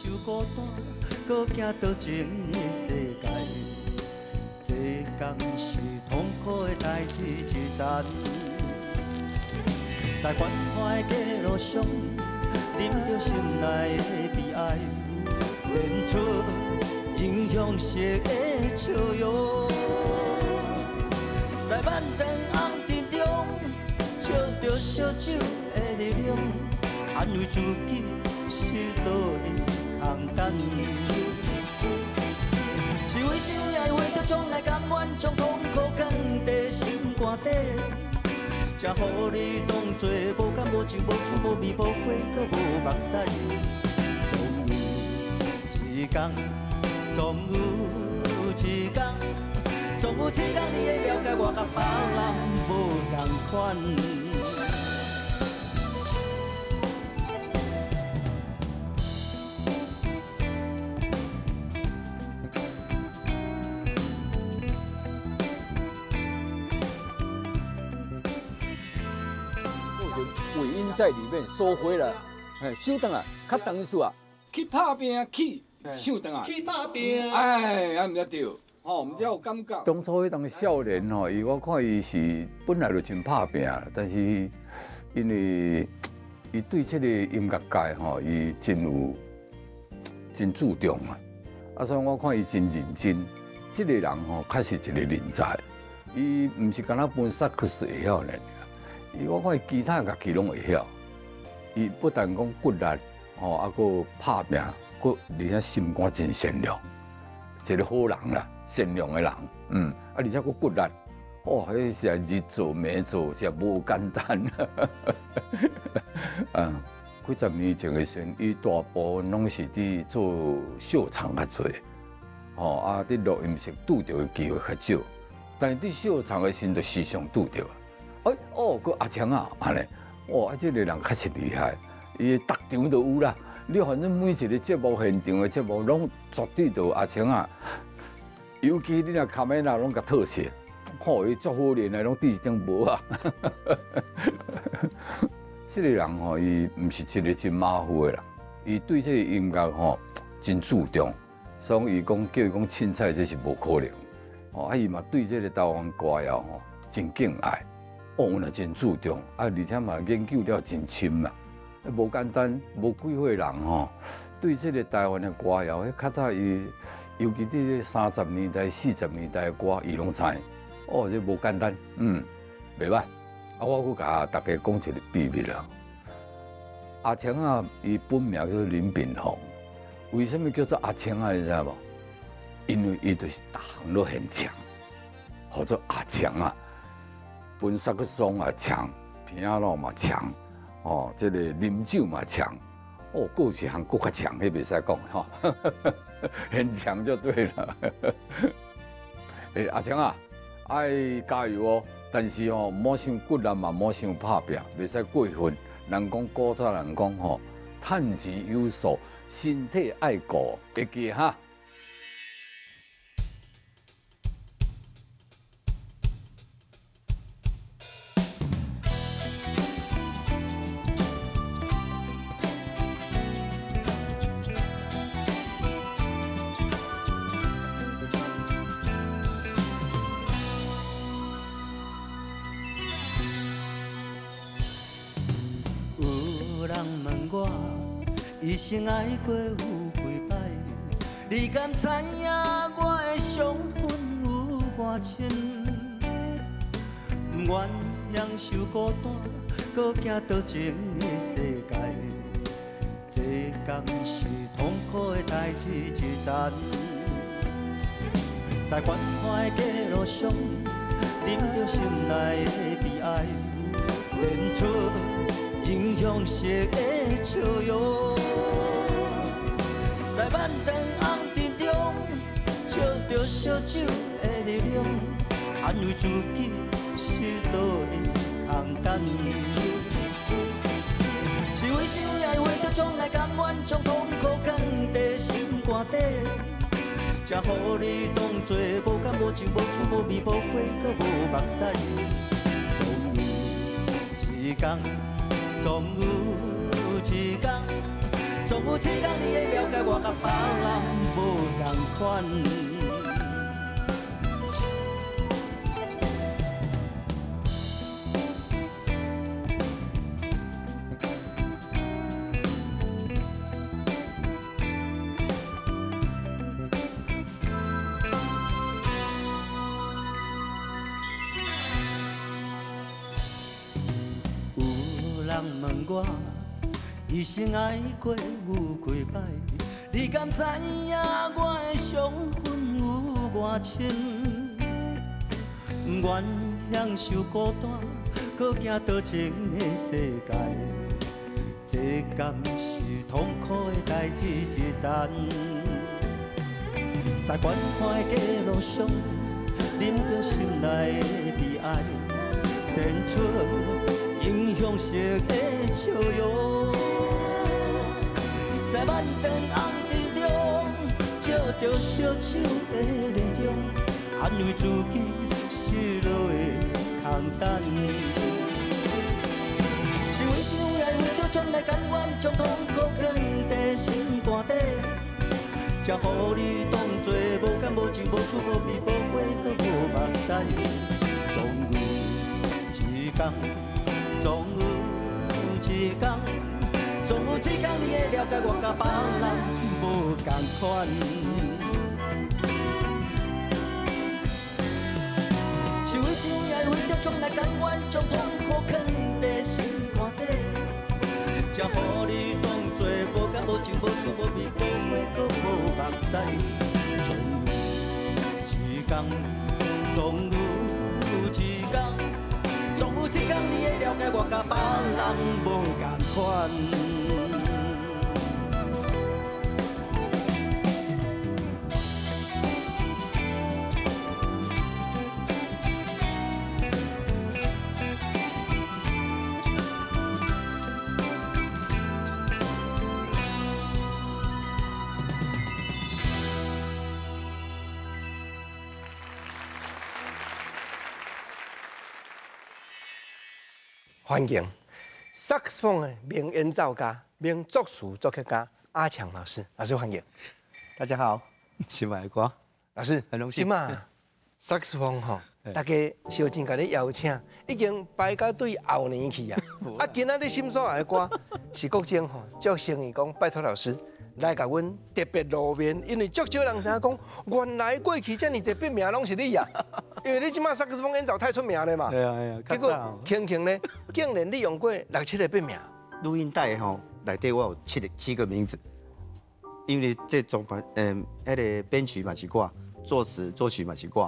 受孤單，閣行多情的世界。這敢是痛苦的代誌一層？在繁華的街路上，忍著心內的悲哀，練出英雄式的笑容。在漫長紅塵中，笑著燒酒的力量，安慰自己失落的空間。是為情愛為著將來甘願將痛苦囥佇心肝底，才予你當作無感無情無趣無味無花閣無目屎。總有一天，總有一天，總有一天你會了解我佮別人無仝款。尾音在裡面收回來，哎，收轉來，較長意思啊。去拍拚去，收轉來。去拍拚。哎，按毋才對，吼，毋才有感覺。當初彼當少年吼，伊我看伊是本來就真拍拚，但是因為伊對這個音樂界吼，伊真有真注重啊。啊，所以我看伊真認真。這個人吼，確實一個人才。伊毋是干焦彈薩克斯會曉呢。伊我看伊其他樂器攏會曉，伊不但講骨力，吼，啊，閣拍拚，閣而且心肝真善良，一個好人啦，善良的人，嗯，啊，而且閣骨力，哇，彼是日做暝做，是無簡單。啊，幾十年前的時陣，伊大部分攏是佇做秀場較濟，吼，啊，佇錄音室拄著的機會較少，但是佇秀場的時陣就時常拄著。哎哦，閣阿強啊，按呢，哇，啊，這個人確實厲害，伊逐場都有啦。你反正每一個節目現場的節目，攏絕對都有阿強啊。尤其你若卡麥拉攏共特寫，吼，伊足好練的，攏佇一頂帽仔。這個人吼，伊毋是一個真馬虎的人，伊對這個音樂吼真注重，所以伊講叫伊講凊彩，這是無可能。吼，啊，伊嘛對這個台灣歌謠吼真敬愛。哦，嘛真注重，啊，而且嘛研究了真深啦，無簡單，無幾歲人吼，對這個台灣的歌謠，彼較早伊，尤其佇30年代、40年代的歌，伊攏知。哦，這無簡單，嗯，袂歹。啊，我閣共大家講一個秘密啦。阿強仔，伊本名叫做林炳宏，為啥物叫做阿強仔？你知無？因為伊就是逐項攏很強，號做阿強仔。彈薩克斯風也強，琵琶諾嘛強，哦，這個啉酒嘛強，哦，閣有一項閣較強，彼袂使講吼，很強就對了。欸，阿強啊，愛加油哦！但是哦，莫傷骨力嘛，莫傷拍拚，袂使過分。人講古早人講吼，趁錢有數，身體愛顧，會記哈。有人問我，一生愛過有幾擺？你敢知影我的傷痕有偌深？不願享受孤單，閣行多情的世界，這敢是痛苦的代誌一層？在繁華的街路上，忍著心內的悲哀，練出英雄式的笑容，在漫長紅塵中，笑著燒酒的力量，安慰自己失落的空間。是為情愛，為著將來，甘願將痛苦囥佇心肝底，才予你當作無感無情無趣無味無花閣無目屎。總有一天，總有一天，總總有一天你會了解我佮別人無仝款。有人問我，一生愛過有幾擺？你敢知影我的傷痕有偌深？不願享受孤單，閣驚多情的世界，這敢是痛苦的代誌一層？在繁華的街路上，忍著心內的悲哀，展出英雄式的笑容。在萬丈紅塵中，借著燒酒的力量，安慰自己失落的空等。是為啥愛為著將來甘願將痛苦囥佇心肝底，才予你當作無感無情無趣無味無花閣無目屎。總有一天，總有一天，總有一天你會了解我佮別人無仝款。是為啥愛為著將來甘願將痛苦囥佇心肝底，才予你當作無感無情無趣無味無花閣無目屎。總有一天，總有一天，總有一天你會了解我佮別人無仝款。歡迎薩克斯風的名演奏家、名作詞作曲家阿強老師，老師歡迎。大家好，是愛歌老師，很榮幸。這馬薩克斯風吼，大家小靜共你邀請，已經排到對後年去啊。啊，今仔日心所愛的歌是國政吼，足誠意講，拜託老師來共阮特別露面，因為足少人知影講，原來過去遮爾濟筆名攏是你啊。因為你這馬薩克斯風演奏太出名了嘛。對啊對啊。結果輕輕咧，竟然你用過六七個筆名。錄音帶吼內底我有七個名字，因為這作品，彼個編曲嘛是我，作詞作曲嘛是我，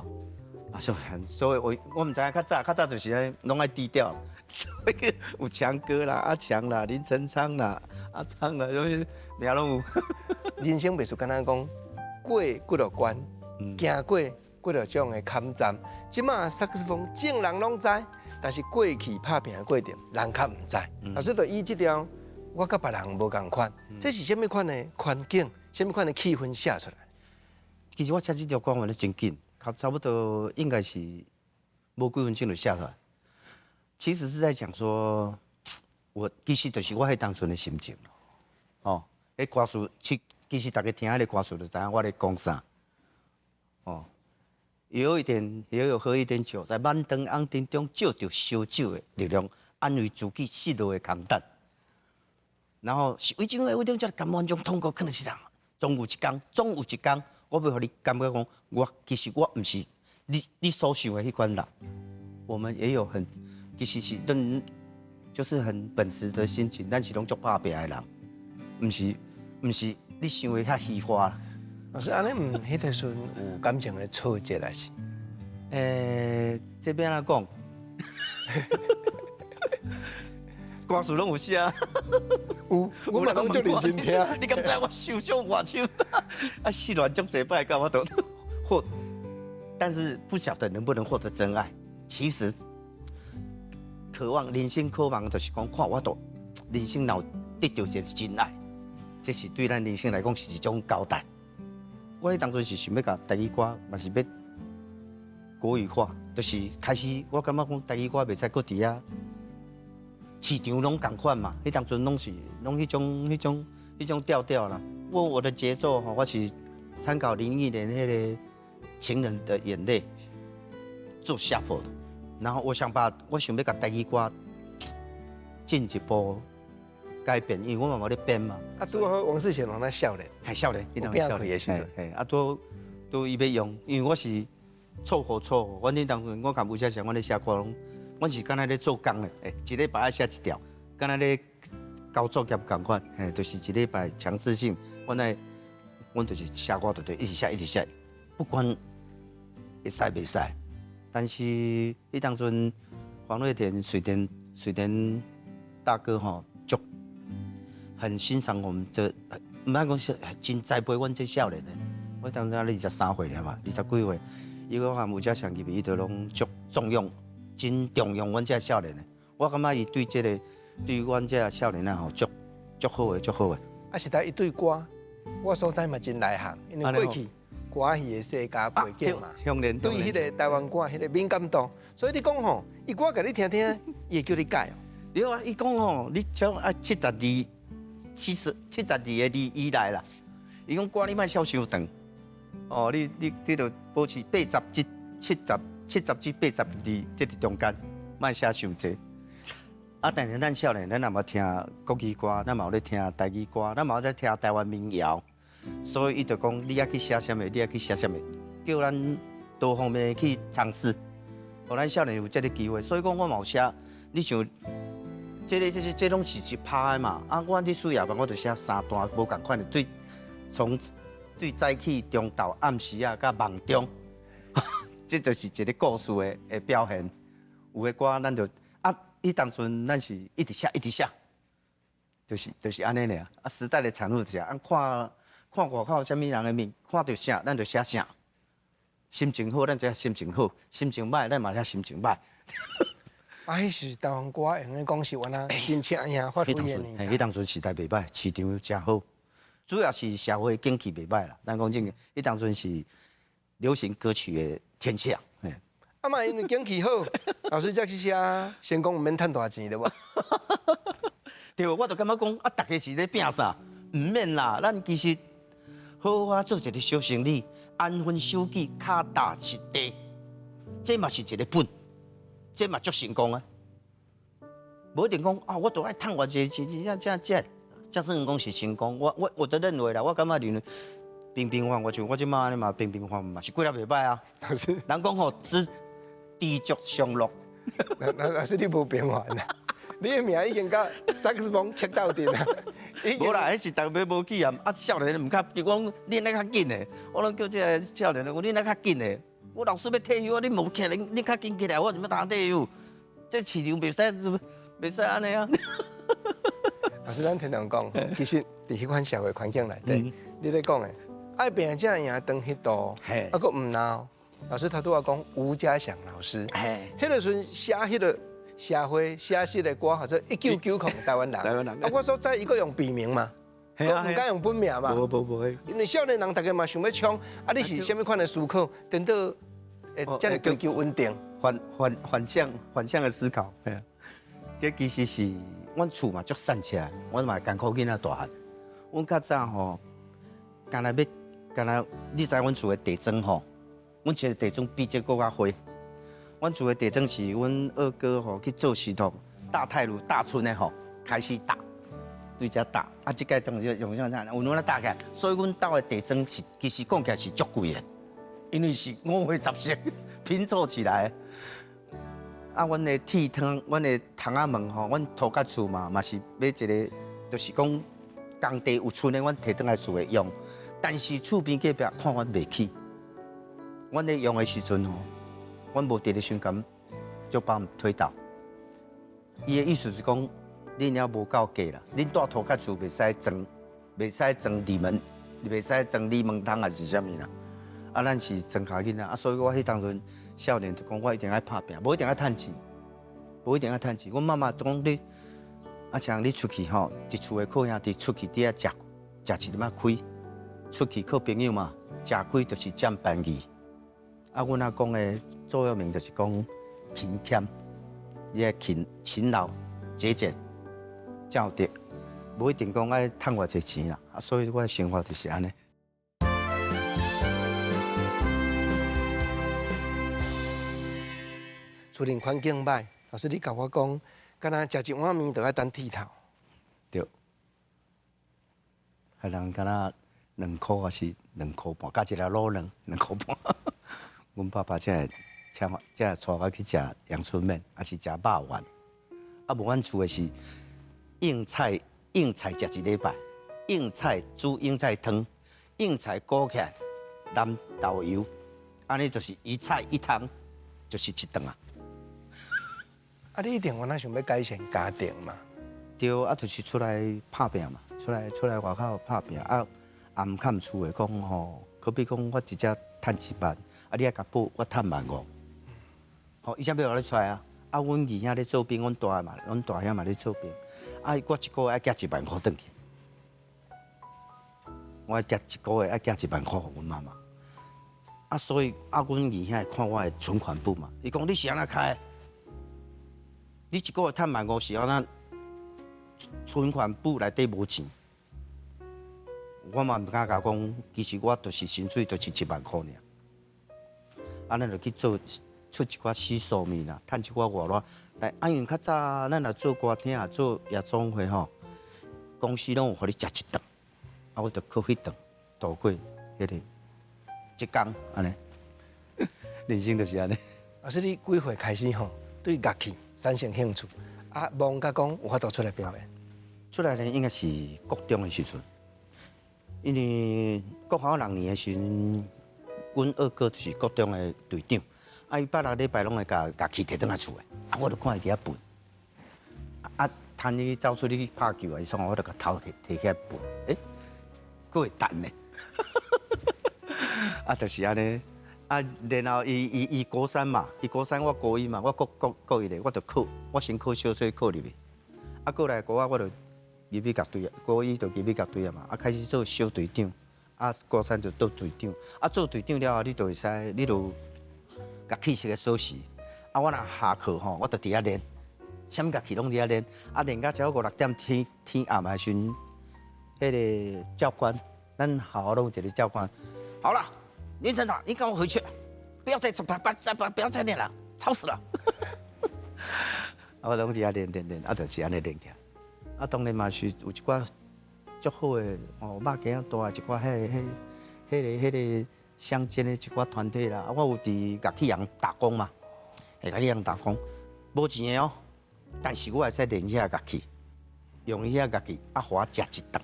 啊，所以我毋知影較早較早就是按呢，攏愛低調，所以有強哥啦、阿強啦、林成昌啦、阿昌啦，啥物名攏有。人生袂輸敢若講過幾落關，行過幾落種的坎站。這馬薩克斯風眾人攏知，但是過去拍拚的過程，人較毋知。啊，所以就以這條我佮別人無仝款，這是啥物款的環境，啥物款的氣氛寫出來？其實我寫這條歌我咧真緊，差不多應該是無幾分鐘就寫出來。其實是在講說，我其實就是我彼當陣的心情。哦，彼歌詞其實大家聽彼个歌詞就知影我咧講啥。哦，有一點，也有喝一點酒，在萬燈紅燈中借著燒酒的力量，安慰自己失落的空等。然後是為啥愛為著遮甘願將痛苦囥佇身，總有一天，總有一天，我欲予你感覺講，我其實我毋是你所想的彼款人。我們也有很，其實是等，就是很本實的心情，咱是攏足拍拚的人，毋是你想的遐虛華。老師，按呢毋，彼個時陣有感情的挫折還是？這欲按怎講？歌詞攏有寫。有，我嘛攏足認真聽。你敢知我受傷偌深？啊，失戀足濟擺，到我都獲，但是不曉得能不能獲得真愛。其實，渴望人生渴望就是講，看我都人生若有得著一個真愛，這是對咱人生來講是一種交代。我彼當陣是想欲共台語歌，嘛是欲國語化，就是開始我感覺講台語歌袂使閣佇遐。市場攏仝款嘛，彼當陣攏是攏彼種彼種彼種調調啦。我的節奏吼，我是參考林憶蓮彼個《情人的眼淚》做 shuffle 的，然後我想把我想欲共台語歌進一步改變，因為我嘛有咧編嘛。啊，拄好王識賢攏咧少年，係少年，有變開的時陣。嘿，啊，拄拄伊欲用，因為我是錯和錯，阮彼當陣我共吳家祥，阮咧寫歌攏，阮是敢若咧做工咧，欸，一禮拜愛寫一條，敢若咧交作業仝款，嘿，就是一禮拜強制性，阮愛，阮就是寫歌就對，一直寫一直寫，不管會使袂使。但是彼當陣黃瑞田、水田、水田大哥吼，足很欣賞我們這，毋愛講是真栽培阮這少年的。我當陣23歲爾嘛，20幾歲，伊講和吳家祥入去，伊就攏足重用，真重用阮這少年的。我感覺伊對這個，對阮這少年仔吼，足足好的，足好的。啊，實在伊對歌，我所知嘛真內行，因為過去歌戲的世家背景嘛，對彼個台灣歌彼個敏感度，所以你講吼，伊歌共你聽聽，伊會叫你改哦。對啊，伊講吼，你像啊72、70、72個字以內啦，伊講歌你莫寫傷長，哦，你著保持80至70、70至80字這個中間，莫寫傷濟。啊，但是咱少年，咱也嘛聽國語歌，咱嘛有咧聽台語歌，咱嘛有咧聽台灣民謠，所以伊就講你愛去寫啥物，你愛去寫啥物，叫咱多方面去嘗試，予咱少年有這個機會。所以講我嘛有寫，你像這個、這這這攏是一拍的嘛。啊，我佇四葉房我就寫三段無仝款的，對，從對早起、中晝、暗時啊，佮夢中，這就是一個故事的表現。有的歌咱就啊，彼當陣咱是一直寫，一直寫，就是按呢爾。啊，時代的產物就是按看看外口啥物人的面，看著啥，咱就寫啥。心情好，咱就寫心情好；心情䆀，咱嘛寫心情䆀。啊，彼時台灣歌會用講是原來真正贏發揮的年代。彼當陣時代袂䆀，市場誠好，主要是社會景氣袂䆀啦。咱講真的，彼當陣是流行歌曲的天下。啊嘛，因為景氣好，老師才去寫，成功毋免趁大錢對無？對，我就感覺講啊，逐家是咧拼啥？毋免啦，咱其實好好做一個小生意，安分守己，跤踏實地，這嘛是一個本，這嘛足成功啊！無一定講啊，我都愛趁偌濟錢，這這這，這算講是成功。我都認為啦，我感覺認為平平凡，我像我這馬按呢嘛平平凡嘛是過得袂䆀啊。老師，人講吼，知知足常樂。老師你無平凡啦，你的名已經佮薩克斯風刻鬥陣啦。無啦，彼是逐個無去啊！啊，少年毋較，伊講你來較緊的，我攏叫這個少年，我講你來較緊的。我老師欲退休啊，你無起來，你較緊起來，我怎麼當退休？這市場袂使，袂使按呢啊！老師，咱聽人講，其實佇彼款社會環境內底，你咧講的，愛拼才會贏當彼度，啊，閣毋孬。老師頭拄仔講吳家祥老師，彼個時陣寫彼個社會寫實的歌，號做1990台灣人。台灣人。啊，我所知伊閣用筆名嘛，毋敢用本名嘛。無無無。因為少年人逐家嘛想欲衝，啊，你是啥物款的思考？顛倒會遮爾追求穩定？反向的思考。這其實是阮厝嘛足散赤，阮嘛艱苦囡仔大漢。阮較早吼，敢若欲，敢若你知阮厝的地磚吼，阮厝的地磚比這閣較花。阮厝的地磚是阮二哥吼去做石頭，大太魯大村的吼開始打，對遮打，啊，這個當時用啥啥，有攏打起來，所以阮兜的地磚是其實講起來是足貴的，因為是五花十色拼湊起來。啊，阮的鐵窗，阮的窗仔門吼，阮塗甲厝嘛，嘛是買一個，就是講工地有剩的，阮提轉來厝的用。但是厝邊隔壁看阮袂起，阮咧用的時陣吼，阮無佇咧傷甘，就把阮推倒。伊的意思是講，恁遐無夠價啦，恁住塗跤厝袂使裝，袂使裝鋁門，袂使裝鋁門窗還是啥物啦。啊，咱是莊跤囡仔，啊，所以我彼當陣少年就講，我一定愛拍拼，無一定愛趁錢，無一定愛趁錢。阮媽媽講你，阿強你出去吼，一厝的好兄弟出去佇遐食食一點仔虧，出去靠朋友嘛，食虧就是佔便宜。啊，阮阿公的座右銘就是講勤儉，你愛勤勤勞節儉，才有得。無一定講愛趁偌濟錢啦，啊，所以我的生活就是按呢。厝裡環境歹，老師你共我講，敢若食一碗麵就愛等鐵頭。對，彼人敢若2箍抑是2箍半，加一粒滷卵2箍半。阮爸爸才會請我，才會帶我去食陽春麵，抑是食肉丸。啊，無阮厝的是硬菜，硬菜食一禮拜，硬菜煮硬菜湯，硬菜裹起來淋豆油，按呢就是一菜一湯，就是一頓啊。啊，你一定有哪想欲改善家庭嘛？對，啊，就是出來拍拚嘛，出來外口拍拚，啊，也毋堪厝的講吼，可比講我一只趁1萬，啊，你愛共報我趁1.5萬。吼，伊才欲予你出來啊！啊，阮二兄咧做兵，阮大嘛，阮大兄嘛咧做兵，啊，我一個月愛寄1萬箍轉去，我愛寄一個月愛寄1萬箍予阮媽媽。啊，所以啊，阮二兄會看我的存款簿嘛，伊講你是按怎開？你一個月趁1.5萬是按怎？存款簿內底無錢，我嘛毋敢共講，其實我就是薪水就是1萬箍爾。啊，咱就去做出一寡洗素麵啦，趁一寡外勞來。啊，因為較早咱若做歌廳啊，做夜總會吼，公司攏有予你食一頓，啊，我就靠彼頓度過彼個一工按呢。人生就是按呢。老師，你幾歲開始吼對樂器產生興趣？啊，摸甲講有法度出來表演？出來呢，應該是國中的時陣，因為國小六年的時陣，阮二哥就是國中的隊長，啊，伊拜六禮拜攏會共樂器提轉來厝的，啊，我就看伊佇遐撥，啊，趁伊走出去拍球啊，伊創，我就共偷提提起來撥，欸，閣會彈呢，啊，就是按呢，啊，然後伊國三嘛，伊國三我高一嘛，我國一咧，我就考，我先考小學考入去，啊，過來國仔我就入去樂隊啊，高一就入去樂隊啊嘛，啊，開始做小隊長，啊，高三就做隊長，啊，做隊長了後，你就會使，你就樂器室的鎖匙，啊，我若下課吼，我就佇遐練，啥物樂器攏佇遐練，啊，練到差不多5、6點天天暗的時陣，彼個教官，咱學校攏有一個教官，好啦，林成長，你跟我回去，不要再不不再不不要再練了，吵死了。啊，我攏佇遐練練練，啊，就是按呢練起來。啊，當然嘛是有一寡足好的哦，肉羹仔大的一寡彼個鄉間的一寡團體啦。啊，我有佇樂器行打工嘛，佇樂器行打工，無錢的哦，但是我會使練遐樂器，用遐樂器啊，予我食一頓，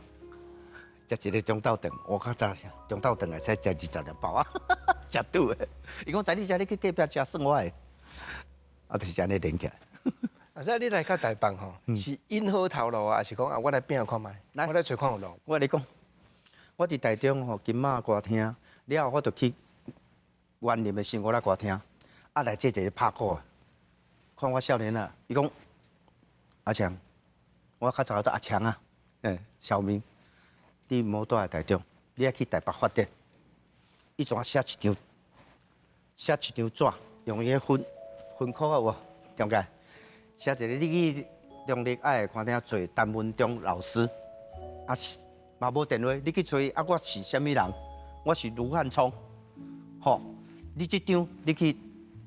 食一个中晝頓。我較早中晝頓會使食20粒包啊，食拄的。伊講在你遮，你去隔壁食算我的，啊，就是按呢練起來。老師，你來到台北吼，是𪜶好頭路啊，還是講啊，我來拼看覓？我來揣看有路。我共你講，我佇台中吼，金馬歌廳了後，我就去員林的生活仔歌廳，啊，內底一個拍鼓的，看我少年啊，伊講阿強，我較早叫做阿強啊，欸，小明，你毋好蹛來台中，你愛去台北發展。伊怎寫一張，寫一張紙，用伊个分分科啊有無？中間。寫一个，你去中壢愛歌廳揣陳文忠老師，啊是嘛無電話，你去揣啊，我是啥物人？我是盧漢聰，吼！你這張你去，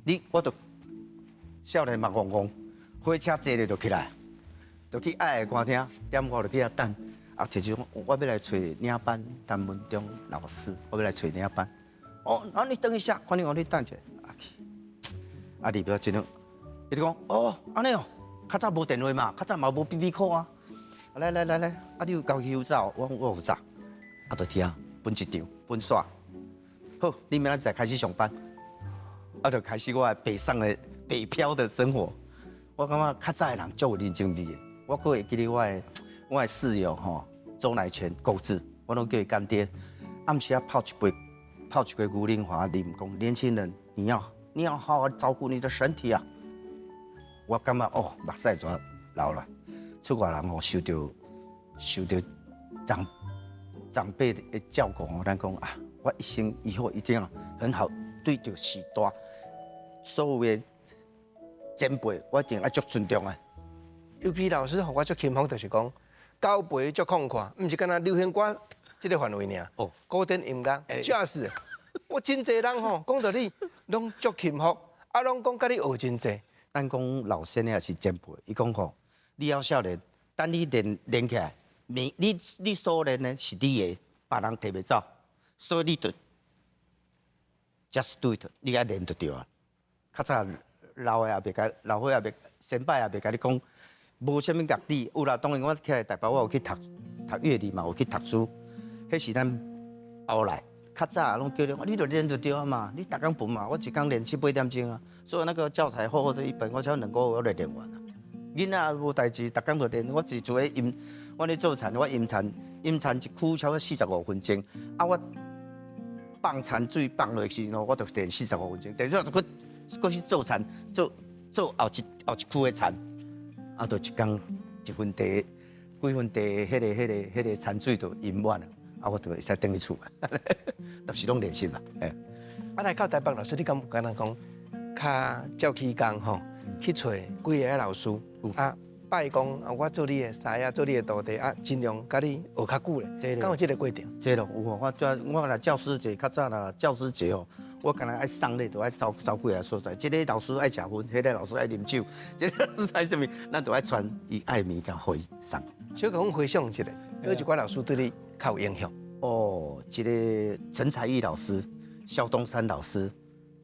你我就少年嘛戇戇，火車坐咧就起來，就去愛歌廳，點我就去遐等，啊，提出我欲來揣領班陳文忠老師，我欲來揣領班。哦，那你等一下，看你講你等一下，啊去，啊入去真。伊就講哦，按呢哦，較早無電話嘛，較早嘛無 BB call 啊。來來來來，啊你有家己有走，我講我有走，啊就聽，分一場，分煞。好，你明仔載開始上班，啊就開始我的北上的北漂的生活。我感覺較早的人足有人情味的。我閣會記得我的室友吼，周乃全狗子，我攏叫伊乾爹。暗時仔泡一杯牛奶予我啉，講年輕人，你要好好照顧你的身體啊。我感覺哦，目屎全流啦。出外人哦，受到長輩的照顧哦，咱講啊，我一生以後一定要很好對著時代所有的前輩，我一定愛足尊重的。尤其老師予我足欽服，就是講，交陪足曠闊，毋是干焦流行歌這个範圍爾。哦，古典音樂，爵士，我真濟人吼講著你，攏足欽服，啊，攏講佮你學真濟。咱講老先生也是前輩，伊講吼，你猶少年，等你練練起來，你你所練的是你的，別人提袂走，所以你就 just do it，你愛練就對啊。較早老的也袂共，老歲仔也袂，先輩也袂共你講，無啥物樂理。有啦，當然我起來台北，我有去讀讀樂理嘛，有去讀書。彼是咱後來較早攏叫你，你就練就對啊嘛，你逐工笨嘛，我一工練七八點鐘啊。所以那個教材厚厚的一本，我才兩個月我就練完啊。囡仔無代誌，逐工就練。我一做咧音，我咧做田，我音田音田一區超過45分鐘，啊我放田水放落去時陣，我就練四十五分鐘。等於說，閣閣去做田，做做後一後一區的田，啊，就一工一分地，幾分地，彼個田水就淹滿了，啊，我就會使轉去厝啊，就是攏練習嘛。欸。啊，來到台北老師，你敢有敢若講較照起工吼，去揣幾个老師啊，拜講啊，我做你的師啊，做你的徒弟啊，盡量佮你學較久咧，敢有這个過程？這咯有哦，我我若教師節較早啦，教師節哦，我敢若愛送禮，就愛走走幾个所在。這个老師愛食薰，彼个老師愛啉酒，這个老師愛啥物，咱就愛傳伊愛的物件予伊送。小可阮回想一下，佗一寡老師對你較有影響？哦，一个陳才義老師、蕭東山老師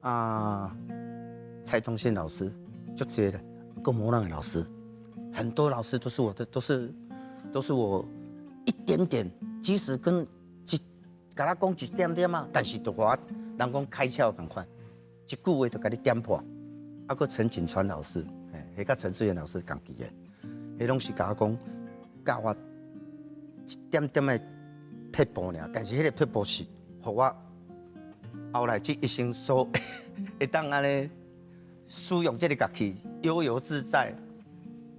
啊，蔡東憲老師，足濟咧，閣無人的老師，很多老師都是我的，都是我一點點，即使跟一共我講一點點啊，但是就予我人講開竅仝款，一句話就共你點破。啊，閣陳景川老師，嘿，彼佮陳志遠老師仝期的，彼攏是共我講教我一點點的撇步爾，但是彼個撇步是予我後來這一生所會當按呢使用這个樂器悠遊自在，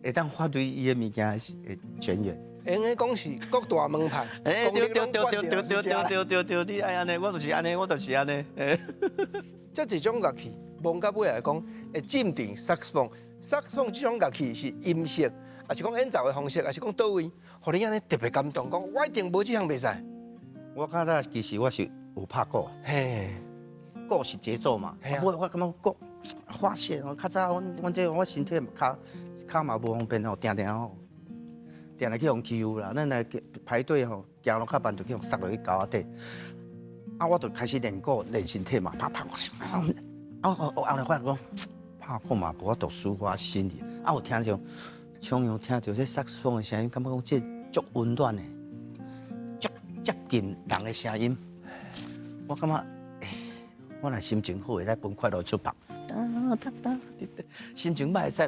會當發揮伊的物件的泉源。會用講是各大門派，欸，對對對對對對對對對，你愛按呢，我就是按呢，我就是按呢。這幾種樂器，摸到尾來講，會浸佇薩克斯風。薩克斯風這種樂器是音色，抑是講演奏的方式，抑是講佗位，予你按呢特別感動，講我一定無這項袂使。我較早其實我是有拍鼓，鼓是節奏嘛，我我感覺鼓發洩哦。較早阮阮這我身體跤跤嘛無方便吼，定定吼，定定去予欺負啦。咱來排隊吼，行路較慢就去予塞落去溝仔底。啊，我就開始練鼓練身體嘛，拍拍。啊，我我後來發現講，拍鼓嘛無法度抒發心理。啊，有聽著，常常聽著這薩克斯風的聲音，感覺講這足溫暖的，足接近人的聲音。我感覺，我若心情好，會使分快樂出發。噠噠噠，心情歹會使，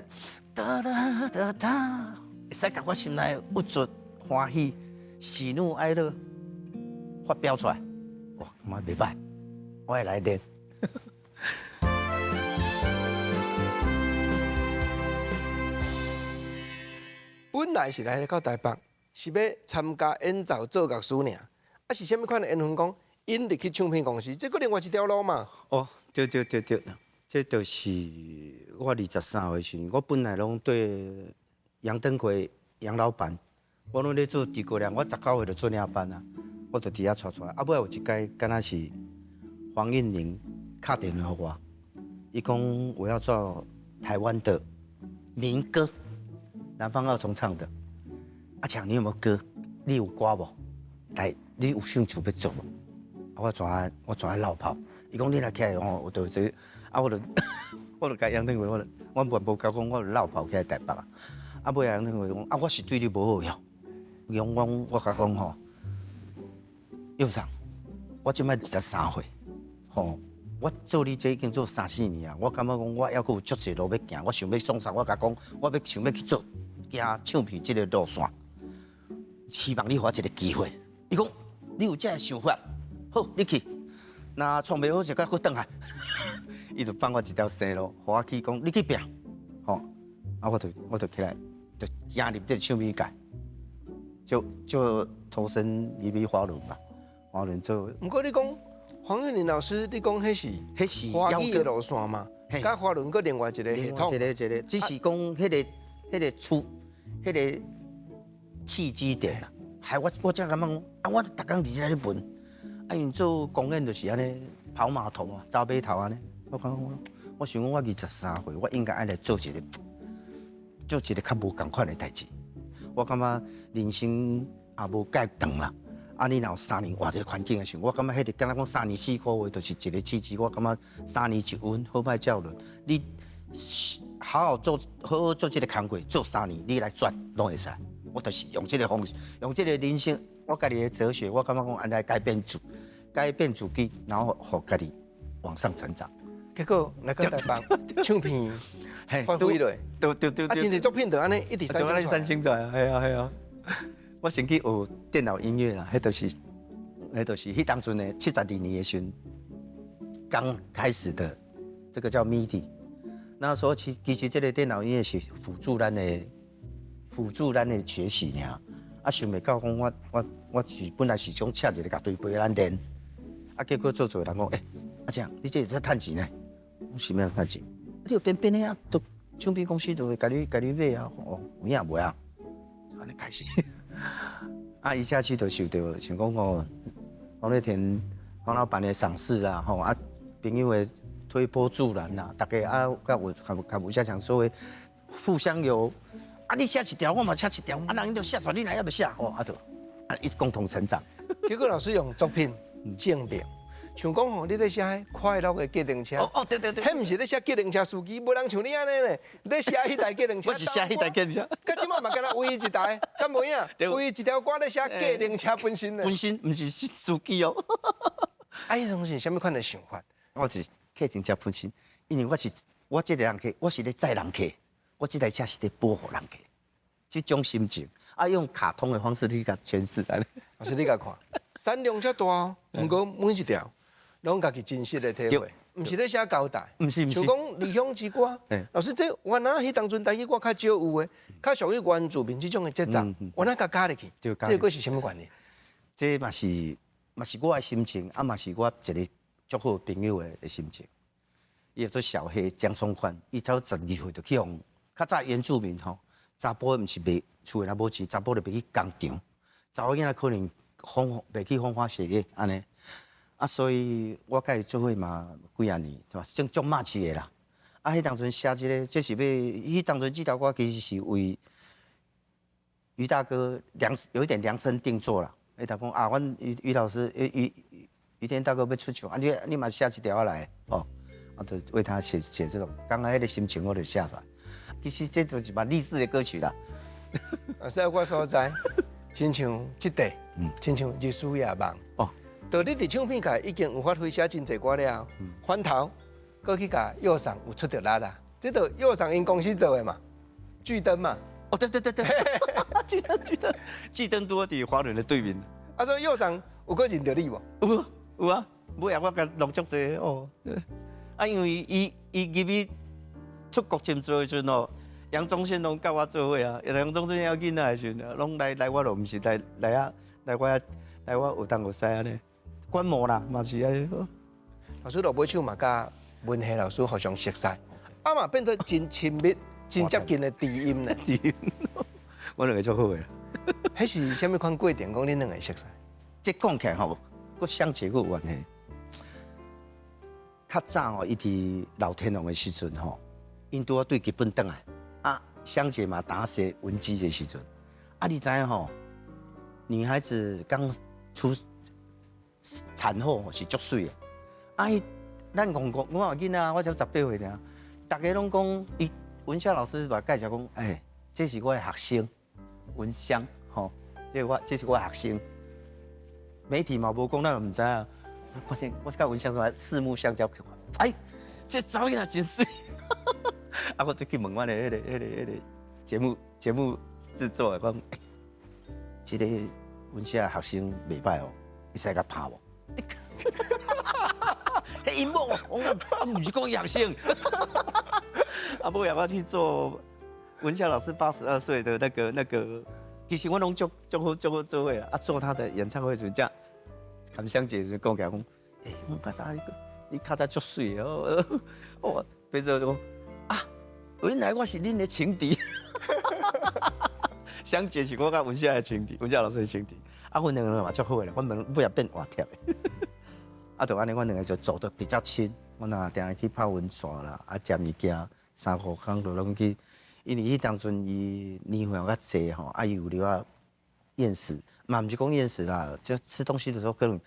噠噠噠噠，會使共我心內鬱卒、歡喜、喜怒哀樂發表出來。哇，感覺袂歹，我會來練。本來是來到台北，是欲參加演奏做樂師爾，啊是啥物款的緣分講引入去唱片公司，這閣另外一條路嘛。哦，對對對對，這就是我23歲時，我本來攏對楊登魁楊老闆，我攏咧做諸葛亮，我19歲就出領班啊，我就佇遐帶帶。啊，尾有一擺敢若是黃韻玲敲電話予我，伊講我要做台灣的民歌，南方二重唱的。阿強，你有沒有歌？你有歌無？來，你有興趣欲做無？啊，我怎我怎落跑？伊講你若起來吼，我就這，啊，我就我就共楊登魁，我就我無無交講，我就落跑起來台北啊。啊，尾楊登魁講，啊，我是對你無好哟。伊講我我共講吼，佑昌，我這擺23歲，吼，我做你這已經做三四年啊，我感覺講我猶閣有足濟路欲行，我想欲創啥，我共講，我欲想欲去做行唱片這個路線，希望你予我一個機會。伊講你有這个想法，好，你去。若創袂好勢，閣閣轉來。伊就放我一條生路，予我去講，你去拼，吼。啊，我就我就起來，就行入這個唱片界，就就投身入去華倫嘛，華倫做。毋過你講黃韻玲老師，你講彼是彼是華語的路線嘛？佮華倫閣另外一個系統。一個一個，只是講彼個彼個出彼個契機點啦。係我才感覺講，啊，我逐工佇這咧分，啊，因做公演就是按呢跑碼頭啊，走碼頭按呢。我講我想講我23歲，我應該愛來做一個較無仝款的代誌。我感覺人生也無蓋長啦。啊，你若有三年活這個環境的時候，我感覺彼個敢若講3年4個月就是一個契機。我感覺三年一運，好歹照輪。你好好做，好好做這個工課，做三年，你來轉攏會使。我就是用這個方式，用這個人生，我家己的哲學，我感覺講按來改變自己，然後予家己往上成長。結果來到台北唱片發揮落，對對對。啊，真濟作品就按呢一直產生產生出來，係啊係啊。我先去學電腦音樂啦，彼就是彼當陣的72年的時陣，剛開始的，這個叫 MIDI。那時候其實這個電腦音樂是輔助咱的學習爾。啊，想袂到講我是本來是想請一個樂隊陪咱練，啊，結果做做人講，欸，阿強，你這是在趁錢呢？我是欲按怎趁錢？你有編編的啊，都唱片公司都會共你買啊，哦，有影無啊？按呢開始。啊，一下去就受到像講哦，黃瑞田黃老闆的賞識啦，吼啊，朋友的推波助瀾啦，大家啊，佮有佮吳家強所謂互相有，啊，你寫一條，我嘛寫一條，啊，人就寫出來，你來猶未寫，哦，啊，就啊，一共同成長。結果老師用作品證明，像講吼，你咧寫快樂的計程車，哦哦，對對對，彼毋是咧寫計程車司機，無人像你按呢咧，咧寫彼台計程車。我是寫彼台計程車。佮這擺嘛敢若唯一一台，敢無影？唯一一條歌咧寫計程車本身咧。本身毋是司機哦。啊，彼種是啥物款的想法？我是計程車本身，因為我是我這個人客，我是咧載人客，我這台車是咧保護人客，這種心情啊，用卡通的方式去共詮釋來。老師你共看，產量遮大哦，毋過每一條攏家己真實的體會，毋是咧寫交代，毋是毋是。像講離鄉之歌，老師這原來彼當陣台語歌較少有的，較屬於原住民這種的節奏，原來共加入去，這個是啥物原因？這嘛是我的心情，啊嘛是我一個足好朋友的心情。伊叫做小黑江松寬，伊才12歲就去予，較早原住民吼，查埔毋是袂厝內若無錢，查埔就袂去工廠，查某囡仔可能風袂去風花雪月按呢。啊，所以我佮伊做伙嘛幾仔年，是吧？算足默契的啦。啊，彼當陣寫這個，這是欲，彼當陣這條歌其實是為余大哥量有一點量身定做啦。伊就講啊，阮余余老師，余余天大哥欲出唱，啊你嘛寫一條來哦，啊就為他寫寫這種，剛剛彼個心情我就寫出來。其實這就是蠻勵志的歌曲啦。啊，說我所在，親像這塊，親像日思夜夢。哦，到你佇唱片界已經有發揮寫真濟歌了，反頭閣去共藥廠有出著力啦。這都藥廠𪜶公司做的嘛，巨燈嘛。哦，對對對對，巨燈巨燈巨燈拄佇華倫的對面。啊，所以藥廠有閣認著你無？有有啊，尾仔我共弄足濟哦。啊，因為伊入去出國真濟的時陣哦，楊宗憲攏佮我做伙啊，楊宗憲猶囡仔的時陣，攏來我路，毋是來來啊，來我遐來我學東學西按呢，觀摩啦，嘛是按呢。老師落尾手嘛，佮文夏老師互相熟似，啊嘛變做真親密、真接近的知音呢。知音，阮兩個足好的。彼是啥物款過程？講恁兩個熟似？這講起來吼，佮相契閣有關係。較早吼，伊佇老天龍的時陣吼，𪜶拄仔對日本轉來，啊，香姐嘛打寫文姬的時陣，啊，你知影吼，女孩子剛出產後是足媠的，啊，伊咱戇戇，我有囡仔，我才18歲爾，逐家攏講，伊文夏老師嘛介紹講，欸，這是我的學生文香，吼，這是我的學生，媒體嘛無講，咱嘛毋知影。發現我佮文香說四目相交，哎，這查某囡仔真媠，啊，我就去問阮的彼個節目製作的講，欸，這個文夏學生袂䆀哦，會使共拍無？彼𪜶某，我講毋是講學生，啊，尾仔我去做文夏老師82歲的那個，其實我攏足足好足好做伙啊，做他的演唱會時陣，含香姐就講起來講，欸，我覺得你較早足媠哦，哦，變做講啊，原來我是恁的情敵，相杰是我佮文夏的情敵，文夏老師的情敵。啊，阮兩个嘛足好的啦，阮們尾也變活貼的。啊，就按呢，阮兩个就走得比較親。阮若定定去泡溫泉啦，啊，食物件，三五工就攏去。因為彼當陣伊年歲較濟吼，啊，伊有了啊厭食，嘛毋是講厭食啦，就吃東西的時候可能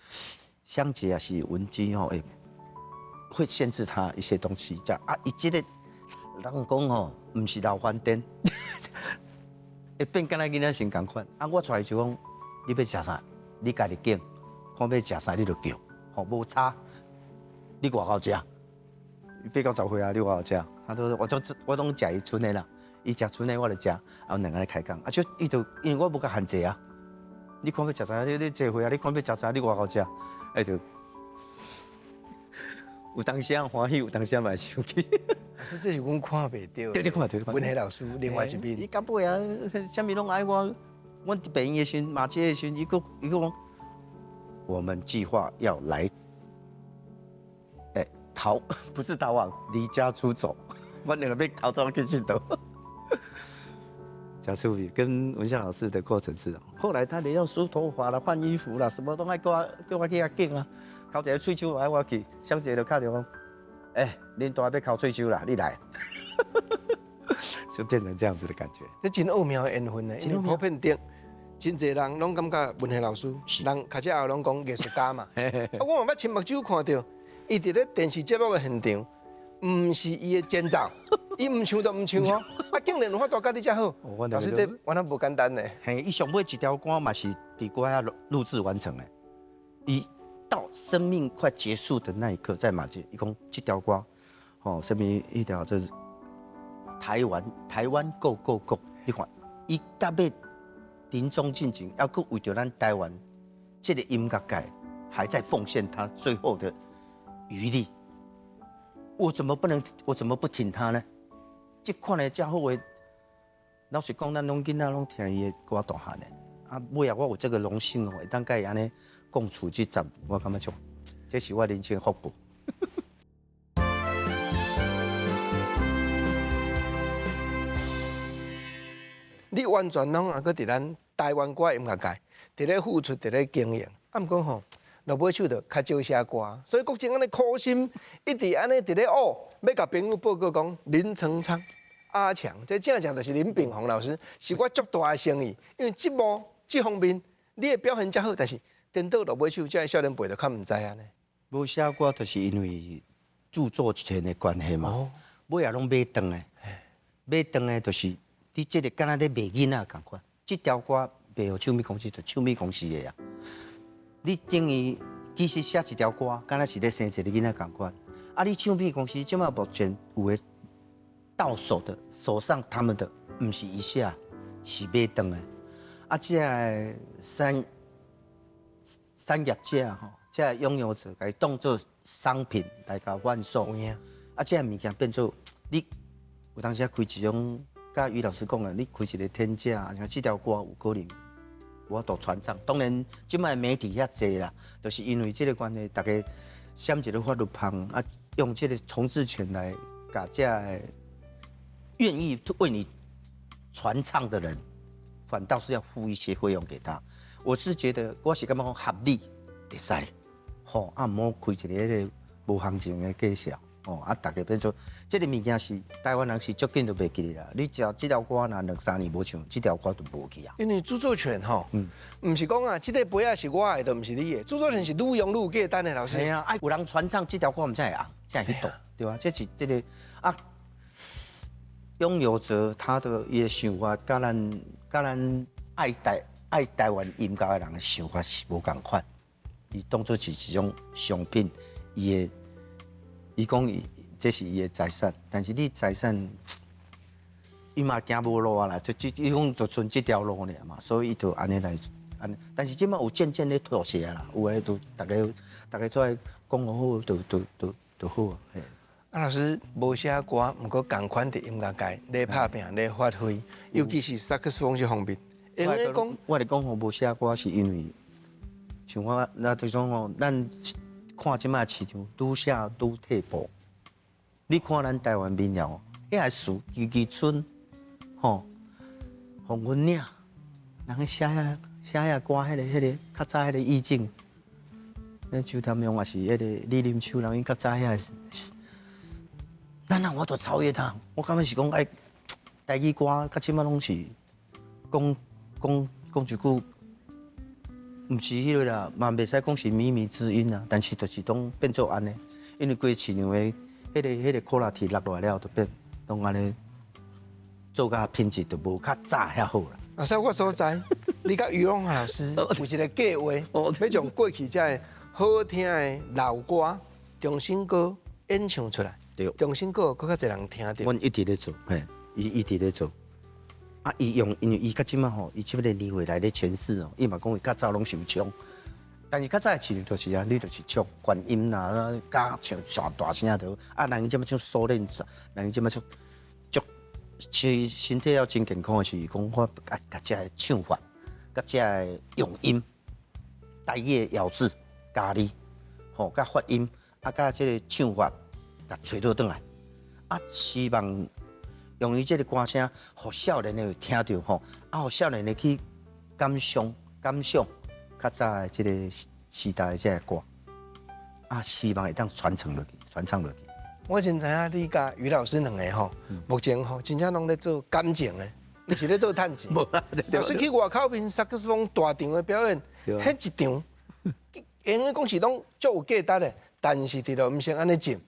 香姐也是文姬吼，會限制他一些東西，這樣啊，伊這個人講吼，毋是老番顛，會變敢若囡仔先仝款。啊，我帶伊就講，你欲食啥，你家己揀，看欲食啥你就叫，吼，無差，你偌𠢕食，伊八九十歲啊，你偌𠢕食，他都我都我攏食伊賰的啦。伊食賰的我就食，啊，阮兩个咧開講，啊，就伊就因為我無共限制啊，你看欲食啥，你你濟歲啊，你看欲食啥，你偌𠢕食，哎就有當時歡喜，有當時嘛會生氣。老師，這是阮看袂著。對，你看著。文夏老師另外一面。伊到尾啊，啥物攏愛我。阮佇病院的時陣，馬偕的時陣，伊閣伊閣講，我們計劃要來，逃不是逃亡，離家出走。我兩个欲逃走去佚佗。講趣味，跟文夏老師的過程是，後來他連要梳頭髮啦、換衣服啦，什麼都愛叫我叫我去遐揀啊。摳一个喙鬚愛我去，小姐就敲電話，欸，恁大欲摳喙鬚啦，你來，就變成這樣子的感覺。這真奧妙的緣分呢，因為普遍的真濟人攏感覺文夏老師，人較早後攏講藝術家嘛。啊，我嘛捌親目睭看著，伊佇咧電視節目的現場，毋是伊的前奏，伊毋唱就毋唱哦。啊，竟然有法度佮你遮好，老師這原來無簡單呢。嘿，伊上尾一條歌嘛是佇我遐錄錄製完成的。伊到生命快結束的那一刻，在馬偕，伊講這條歌，吼，啥物彼條這台灣台灣 Go Go Go，你看，伊到尾臨終進前，猶閣為著咱台灣這個音樂界，還在奉獻他最後的餘力。我怎麼不能？我怎麼不挺他呢？這款的遮好的，老實講，咱攏囡仔攏聽伊的歌大漢的。啊，尾仔我有這個榮幸哦，會當佮伊按呢共處這十，我感覺足，這是我人生福報。你完全攏猶閣佇咱台灣歌音樂界，佇咧付出，佇咧經營。啊，毋過吼，落尾手就較少寫歌，所以國政按呢苦心，一直按呢佇咧學，欲共朋友報告講林成昌、阿強，這正正就是林炳宏老師，是我足大的生意。因為節目這方面，你的表現遮好，但是顛倒落尾手，這个少年輩就較毋知按呢。無寫歌，就是因為著作權的關係嘛。尾仔攏買斷的，買斷的，就是你這個敢若咧賣囡仔仝款，這條歌賣予唱片公司，就唱片公司的啊。你等於其實寫一條歌，敢若是咧生一个囡仔仝款。啊，你唱片公司這馬目前有的到手的手上，他們的毋是伊寫，是買斷的。啊，這个產產業者吼，這个擁有者，共伊當做商品來共販售。啊，這个物件變做你有當時開一種，佮余老師講的，你開一个天價，像這條歌有可能無法度傳唱。當然，這擺媒體遐濟啦，就是因為這个關係，大家寫一个法律芳，啊，用這个重製權來共這个願意為你傳唱的人，反倒是要付一些費用給他。我是覺得，我是感覺講合理會使，吼，啊，毋好開一个彼个無行情的價數，吼，啊，大家變做這个物件是台灣人是足緊就袂記得啦。你食這條歌若兩三年無唱，這條歌就無去啊。因為著作權吼，毋是講啊，這個杯仔是我的，就毋是你的。著作權是愈用愈有價值的，老師。係啊，啊有人傳唱這條歌，毋才會紅，才會彼度，對吧？這是這个啊，擁有者他的伊的想法，佮咱佮咱愛台灣音樂的人的想法是無仝款。伊當作是一種商品，伊的伊講伊這是伊的財產，但是你財產，伊嘛行無路啊啦，就這伊講就賰這條路爾嘛，所以伊就按呢來按呢。但是這擺有漸漸咧妥協啦，有的就大家大家出來講好，就就就就好啊。啊，老師無寫歌，毋過仝款佇音樂界咧拍拚咧發揮，尤其是薩克斯風這方面。我咧講，我咧講吼，無寫歌是因為像我那就講吼，咱看這擺市場愈寫愈退步。你看咱台灣民謠，遐个詞，枝枝春，吼，黃昏嶺，人去寫遐寫遐歌，彼個較早彼個意境，咱周譚勇也是彼個李林秋，人𪜶較早遐，咱哪有法度超越他？我感覺是講愛台語歌，較起碼攏是講講講一句，毋是彼個啦，嘛袂使講是靡靡之音啊，但是就是講變做按呢，因為規個市場的彼個 quality 落落來了，就變攏按呢做甲品質就無較早遐好啦。老師，我所知，你佮余隆華老師有一個計劃，欲將過去這个好聽的老歌重新閣演唱出來，對，重新閣閣較濟人聽著。阮一直咧做，嘿，伊一直咧做。啊，伊用，因為伊較這馬吼，伊這個年歲來咧詮釋哦，伊嘛講伊較早攏是有唱，但是較早的市場就是啊，你就是唱觀音啦，加唱上大聲就好。啊，人這馬唱蘇練，人這馬唱足，其實身體要真健康的是講我共共這个唱法，佮這个用音，台語的咬字、家己，吼，佮發音，啊，佮這个唱法，共揣倒轉來，啊，希望用伊這个歌聲，予少年的會聽著吼，啊，予少年的去感傷、感想較早的這個時代的這个歌，啊，希望會當傳承落去、傳唱落去。我真知影你佮余老師兩个吼，目前吼真正攏咧做感情的，毋是咧做趁錢。無啦，老師去外口面薩克斯風大場的表演，彼一場，應該講是攏足有價值的，但是佇咧毋是按呢掙，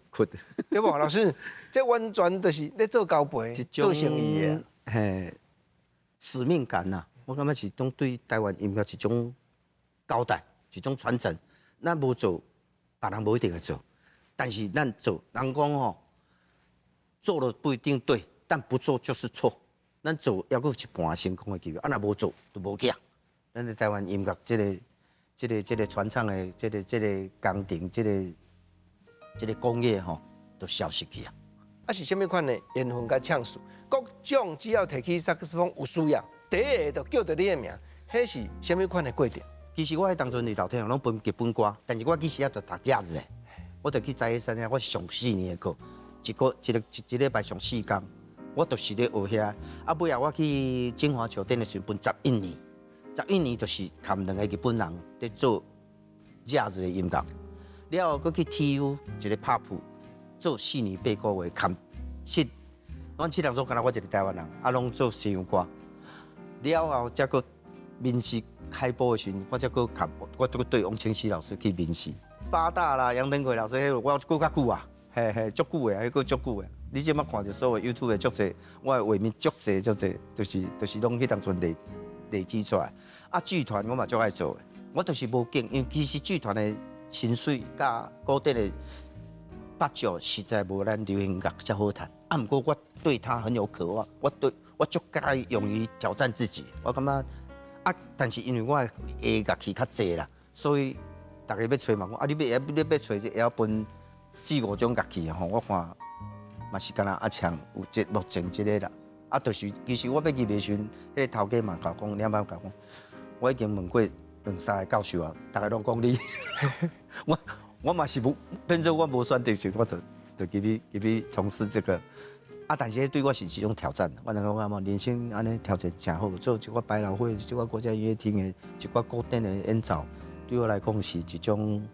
對無？老師，這完全就是咧做交陪、做生意的。嘿，使命感呐，我感覺是種對台灣音樂一種交代，一種傳承。咱無做，別人無一定會做。但是咱做，人講吼，做了不一定對，但不做就是錯。咱做猶閣有一半成功的機會，啊，若無做就無去啊。咱佇台灣音樂這個傳唱的這個工程，這個工業吼，都消失去啊。啊，是啥物款的緣分佮唱事？各種只要提起薩克斯風有需要，第一個就叫著你的名，彼是啥物款的過程？其實我彼當陣佇樓梯上攏分劇本歌，但是我其實也著讀遮子的，我就去在彼山遐，我是上4年的課，一個一個一一禮拜上四工，我就是咧學遐。啊，尾仔我去晶華酒店的時陣，分11年，十一年就是含兩個日本人佇做遮子的音樂，了後閣去 TU 一個拍譜，做4年8個月，含七，阮七人組敢若我一個台灣人，啊，攏做西洋歌。了後才閣面試開播的時陣，我才閣含我閣對王清溪老師去面試。八大啦，楊登魁老師，彼個我閣較久啊，嘿嘿，足久的，彼個足久的。你這馬看著所有 YouTube 的足濟，我的畫面足濟足濟，就是攏彼當陣累積出來。啊，劇團我嘛足愛做的，我就是無揀，因為其實劇團的薪水佮古典的八角實在無咱流行樂遮好趁。啊，毋過我對他很有渴望，我對我足佮勇於挑戰自己。我感覺啊，但是因為我的樂器較濟啦，所以逐家欲揣嘛，講啊，你欲揣這會曉分四五種樂器吼，我看嘛是敢若阿強有這目前這个啦。啊，就是其實我欲入的時陣，彼個頭家嘛共我講，兩擺共我講，我已經問過兩三个教授啊，逐家攏講你，我嘛是無變做我無選擇性，我就入去從事這個。啊，但是對我是一種挑戰。我能講啊嘛，人生按呢挑戰誠好，做一寡百老匯、一寡國家音樂廳的一寡古典的演奏，對我來講是一種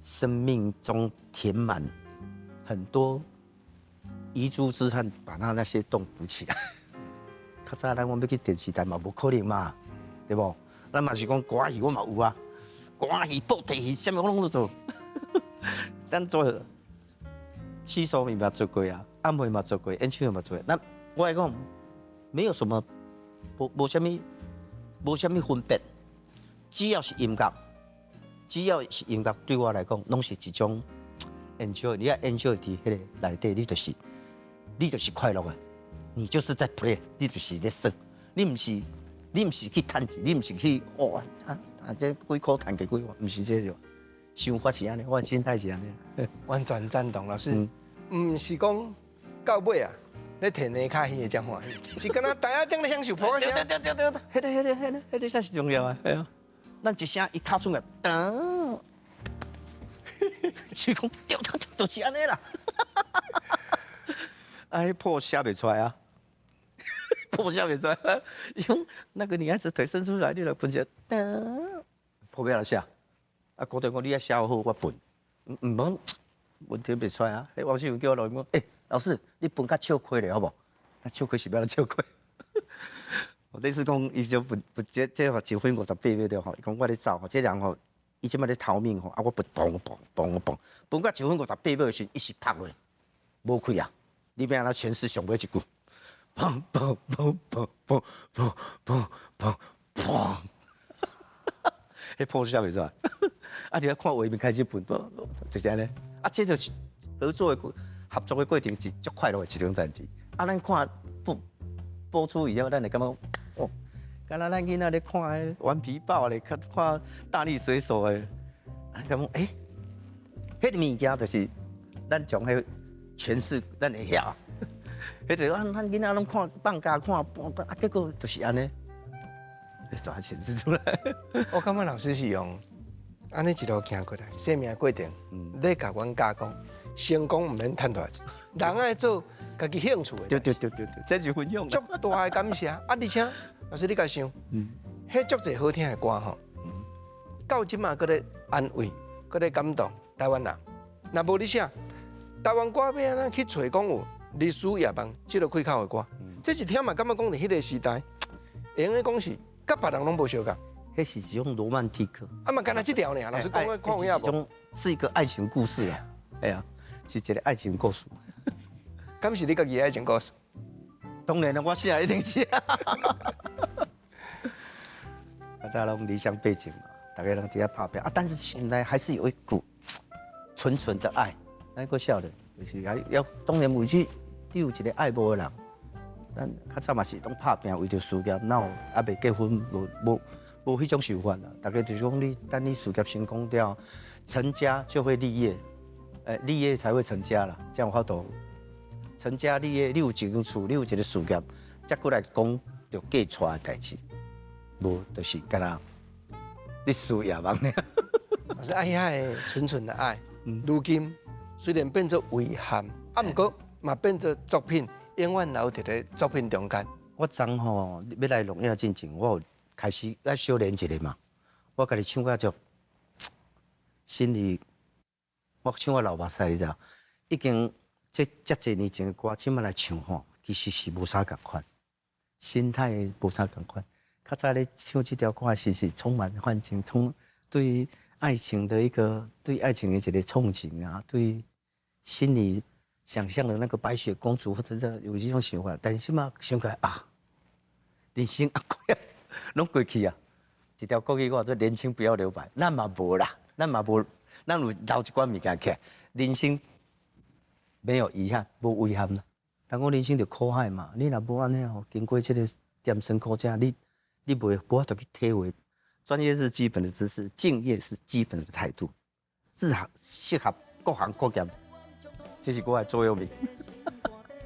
生命中填滿很多遺珠之憾，把他那些洞補起來。較早咱講欲去電視台嘛，無可能嘛，對無？咱嘛是講歌戲，我嘛有啊，歌戲、布袋戲，啥物我攏咧做。咱做七首嘛做過啊，暗會嘛做過，演唱會嘛做過。那我來講，沒有什麼，無啥物分別，只要是音樂，只要是音樂，對我來講，攏是一種 enjoy。你欲 enjoy 佇彼個內底，你就是快樂的，你就是在 play，你就是咧耍，你毋是去趁錢，你毋是去哦啊這幾箍趁幾幾萬，毋是這個。想法是按呢，我的心態是按呢。完全贊同老師，毋是講到尾啊，咧提尼卡彼个才歡喜，是敢若台仔頂咧享受噗仔聲。對對對對對，彼个彼个彼个彼个才是重要的，係啊。咱一聲一敲出來，噔，是講對對對，就是按呢啦。啊，彼譜寫袂出來啊，破寫袂出來。伊講那個女孩子腿伸出來，你來噴寫，譜欲按怎寫？啊，郭長講你愛寫好，我分。毋毋，問題袂出來啊！彼王世文叫我落去講，欸，老師，你分較笑虧咧，好無？那笑虧是欲按怎笑虧？我類似講，伊就不不這這1分58秒對吼，伊講我咧走吼，這人吼，伊這擺咧逃命吼，啊，我不嘣嘣嘣嘣，分到1分58秒的時，伊是拍落，無氣啊！你欲按怎詮釋上尾一句？砰砰砰砰砰砰砰砰砰，彼譜寫袂出來。啊！你愛看畫面開始分，就是按呢。啊，這就是合作的過程是足快樂的一種代誌。啊，咱看播出以後，咱會感覺哦，敢若咱囡仔咧看彼頑皮豹咧，看看大力水手的，啊，感覺欸，彼個物件就是咱將彼詮釋咱會曉。彼個咱咱囡仔攏看放假看，啊，結果就是按呢，就是把它顯示出來。我感覺老師是用按呢一路行過來，生命過程，咧共阮教講，成功毋免趁大錢，人愛做家己興趣的。對對對對對，這是分享。足大的感謝啊！而且老師你共想，彼足濟好聽的歌吼，到這馬閣咧安慰，閣咧感動台灣人。若無你寫，台灣歌欲按怎去揣講有日思夜夢這个開口的歌，這一聽嘛感覺講佇彼個時代，會用得講是佮別人攏無相仝。彼是一種羅曼蒂克。啊嘛，干焦這條爾，老師講看有影無？是一個愛情故事啊，哎呀，是一個愛情故事。敢是你家己的愛情故事？當然啦，我寫一定是。啊，這攏離鄉背井嘛，大家攏佇遐拍拚啊，但是心內還是有一股純純的愛。咱閣少年，就是還要當然為去，你有一個愛慕的人，咱較早嘛是攏拍拚為著事業，哪有猶未結婚無無無彼種想法啦。大家就是講你等你事業成功了，成家就會立業，欸，立業才會成家啦，這樣有法度。成家立業，你有一間厝，你有一個事業，才過來講著嫁娶的代誌，無就是敢若日思夜夢爾。老師愛遐个純純的愛，如今雖然變做遺憾，啊，毋過嘛變做作品，永遠留佇咧作品中間。我昨吼欲來錄影進前，我有開始愛小練一下嘛。我家己唱甲足，心裡我唱甲流目屎，你知影？已經這遮濟年前的歌，這擺來唱吼，其實是無啥仝款，心態無啥仝款。較早咧唱這條歌時是充滿幻境，充對愛情的一個對愛情的一個憧憬啊，對心裡想象的那個白雪公主或者這有這種想法，但是這擺想起來啊，人生啊過啊，攏過去啊。一條國語歌做年輕不要留白，咱嘛無啦，咱嘛無，咱有留一寡物件起來。人生沒有遺憾，無遺憾啦。人講人生就苦海嘛，你若無按呢吼，經過這個鹹酸苦澀，你袂無法度去體會。專業是基本的知識，敬業是基本的態度，適合各行各業，這是我的座右銘。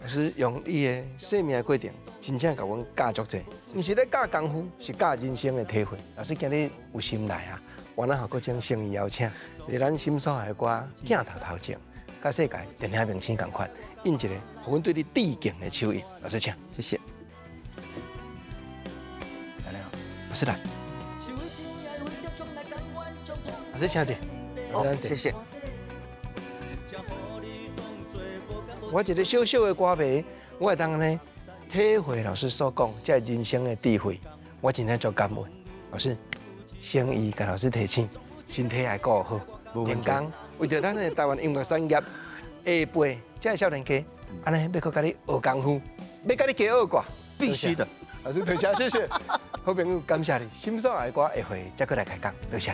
老師用你的生命的過程，真正共阮教足濟，毋是咧教功夫，是教人生的體會。老師今日有心來啊，我咱予閣將誠意邀請，佇咱心所愛的歌鏡頭頭前，佮世界電影明星仝款，印一個予阮對你致敬的手印。老師請，謝謝。來了，老師來。老師請坐。好，謝謝。我一個小小的歌迷，我會當按呢體會老師所講這人生的智慧，我真正足感恩。老師，誠意共老師提醒，身體愛顧好，健康。為著咱的台灣音樂產業下輩這个少年家，按呢欲閣共你學功夫，欲共你加學歌，必須的。老師多謝，謝謝。好朋友，感謝你，心所愛的歌下回再閣來開講，多謝。